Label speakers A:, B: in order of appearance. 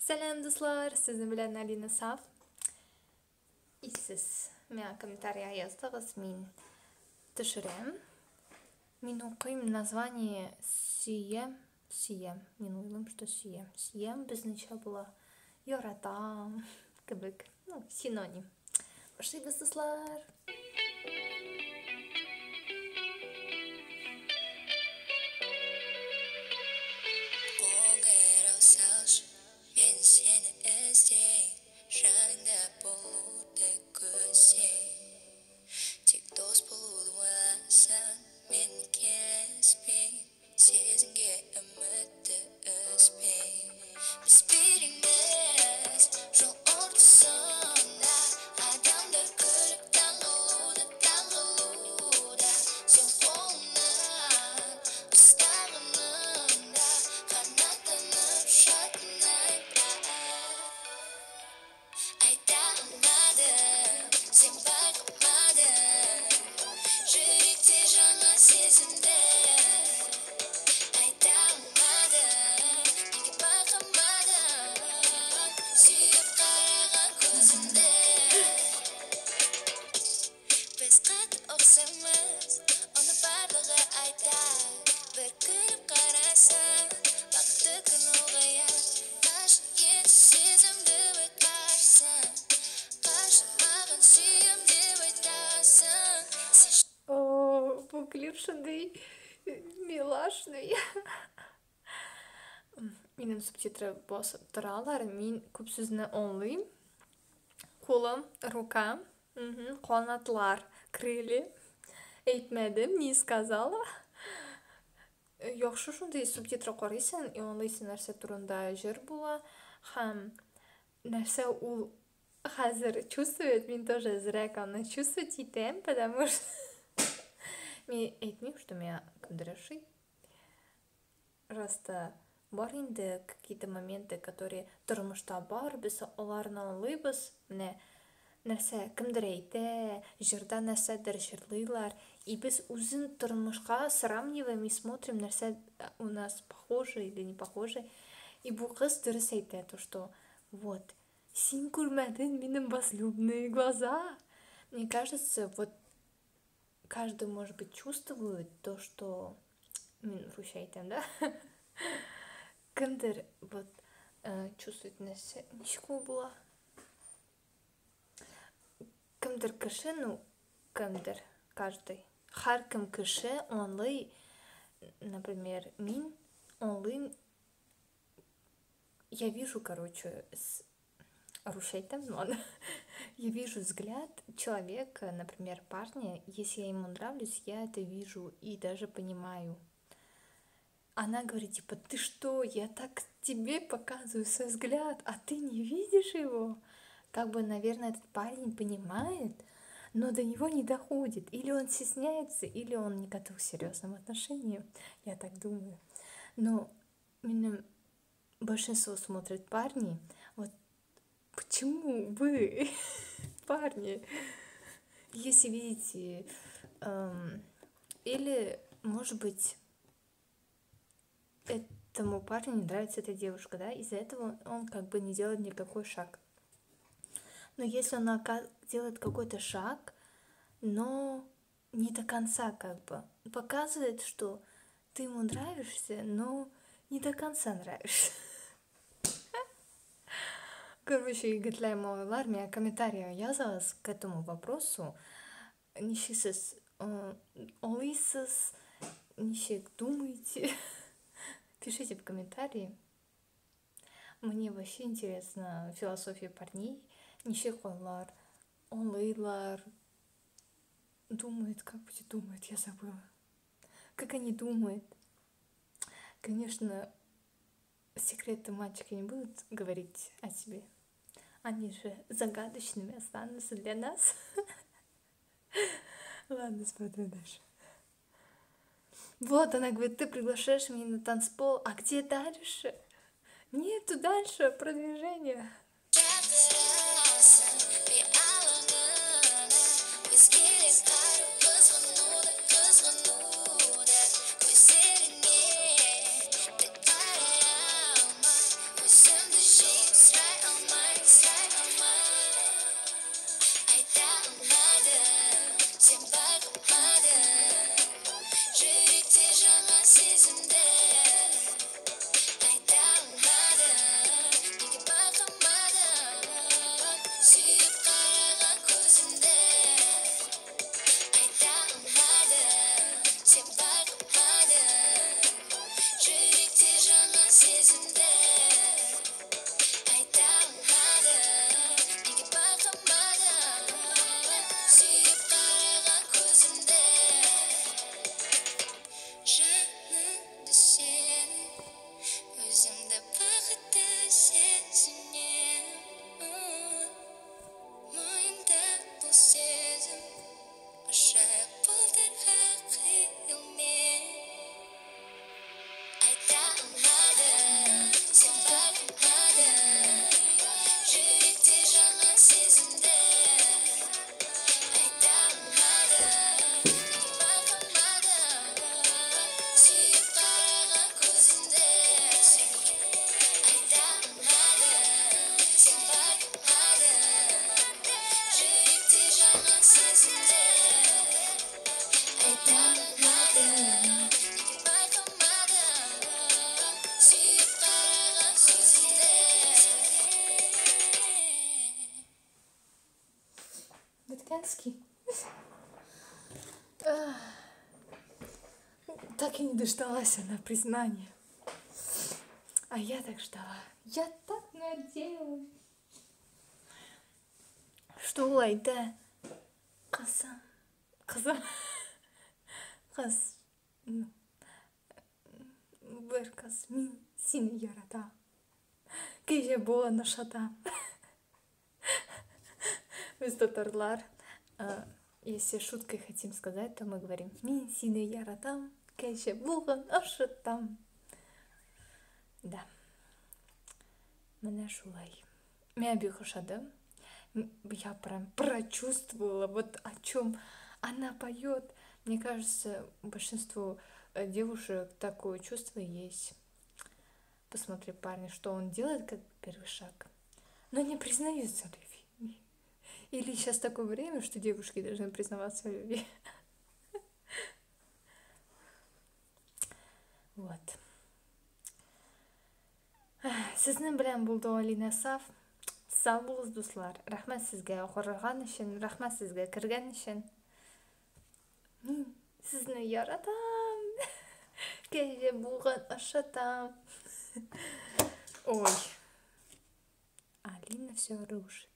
A: Сәлам, дуслар! Сезнең белән Алина Саф. И сез миңа комментария яздыгыз, мин төшерәм. Мин укыйм название «Сөям», «Сөям». Мин уйлыйм, что «Сөям». «Сөям» безнеңчә була. Яратам кебек. Ну, синоним. Башлыйбыз, дуслар!
B: Қоңырау салшы, мен сені іздейм, жаныңда болуды көздейм. Тек дос болуды ойласаң, мен келіспейм, сезімге үмітті үзбейм. Біз біріміз жол ортасында, адамдар күліп таңғалуда, таңғалуда. Сен қолымнан ұстағаныңда қанаттанып шатынайда. Айта алмадым, сен байқамадың, жүректе жаңа сезімді. Айта алмадым, неге байқамадың, сүйіп қараған көзіңді. Біз қатты ұқсаймыз, оны барлығы айтар. Бір күліп қарасаң, бақытты күн ұлғаяр. Қашан енді сезімді байқарсың, қашан маған сүйем деп айтасың? Сен
A: О, бу клип шундый милашный. Минем субтитры басып торалар. Мин күп сүзне аңлыйм. Кулым, рука, канатлар, крылья. Әйтмәдем, не сказала. Яхшы шундый субтитры карыйсың и аңлыйсың нәрсә турында җыр була һәм нәрсә ул хәзер чувствует, мин тоже әзрәк аны чувствовать итәм, потому что мин әйтмим, что миңа кемдер ошый. Просто бар инде какие-то моменты, которые тормышта бар, без аларны аңлыйбыз. Менә нәрсә кемдер әйтә, җырда нәрсәдер җырлыйлар, и без үзен тормышка сравниваем и смотрим, нәрсә у нас похоже или не похоже. И бу кыз дөрес әйтә, то что вот, син күрмәдең минем возлюбленные глаза. Мне кажется, вот каждый, может быть, чувствует то, что мин русча әйтәм, да? Кемдер вот чувствует нәрсә, ничек ул була? Кемдер кеше, ну, кемдер, каждый. Һәркем кеше аңлый, например, мин аңлыйм, я вижу, короче, русча әйтәм, ладно. Я вижу взгляд человека, например, парня, если я ему нравлюсь, я это вижу и даже понимаю. Она говорит, типа, ты что, я так тебе показываю свой взгляд, а ты не видишь его? Как бы, наверное, этот парень понимает, но до него не доходит. Или он стесняется, или он не готов к серьезным отношениям. Я так думаю. Но именно большинство смотрят парни. Вот почему вы, парни, если видите, или, может быть, этому парню не нравится эта девушка, да, из-за этого он как бы не делает никакой шаг. Но если он делает какой-то шаг, но не до конца как бы, показывает, что ты ему нравишься, но не до конца нравишься. Короче, егетләр, малайлар, миңа комментарий языгыз к этому вопросу. Ничек сез аңлыйсыз, ничек думаете? Пишите в комментарии. Мне вообще интересно философия парней. Ничек алар аңлыйлар, думают, как будет думают, я забыла. Как они думают? Конечно, секреты мальчики не будут говорить о тебе. Они же загадочными останутся для нас. Ладно, смотрю дальше. Вот она говорит, ты приглашаешь меня на танцпол, а где дальше? Нету дальше продвижения.
B: Шақырасың би алаңына, өзгелер қарып қызғануда, қызғануда. Көздеріңе тік қарай алмай, өзімді жиып. сезімді. Айта алмадым, неге байқамадың сүйіп қараған көзіңді. Жаныңды сенің, өзімді бақытты сезінемін. Мойында бұл сезім, ұшайық бұлттарға қиылмен. Айта алмадым, сен байқамадың жүректе жанған сезімді. Айта алмадым, неге байқамадың сүйіп қараған көзіңді. Айта алмадым, сен байқамадың жүректе жанған сезімді. Айта алмадым, неге байқамадың сүйіп қараған көзіңді.
A: Беткенский. Так и не дождалась она признания. А я так ждала. Я так надеялась. Что ул әйтә? Кызым. Кызым. Кыз. Ну, бер кыз, мин сине яратам. Кәҗә булган ошатам. Без татарлар, если шуткой хотим сказать, то мы говорим: мин сине яратам, кәҗә булган ошатам. Да. Менә шулай. Миңа бик ошады. Я прям прочувствовала, вот о чем она поет. Мне кажется, большинству девушек такое чувство есть. Посмотри, парень, что он делает, как первый шаг. Но не признаются в любви. Или сейчас такое время, что девушки должны признаваться в любви. Вот. Сезнең белән булды Алина Саф. Сау булыгыз, дуслар. Рәхмәт сезгә караган өчен, рәхмәт сезгә кергән өчен. Мин сезне яратам. Кәҗә булган ашатам. Ой. Алина все рушит.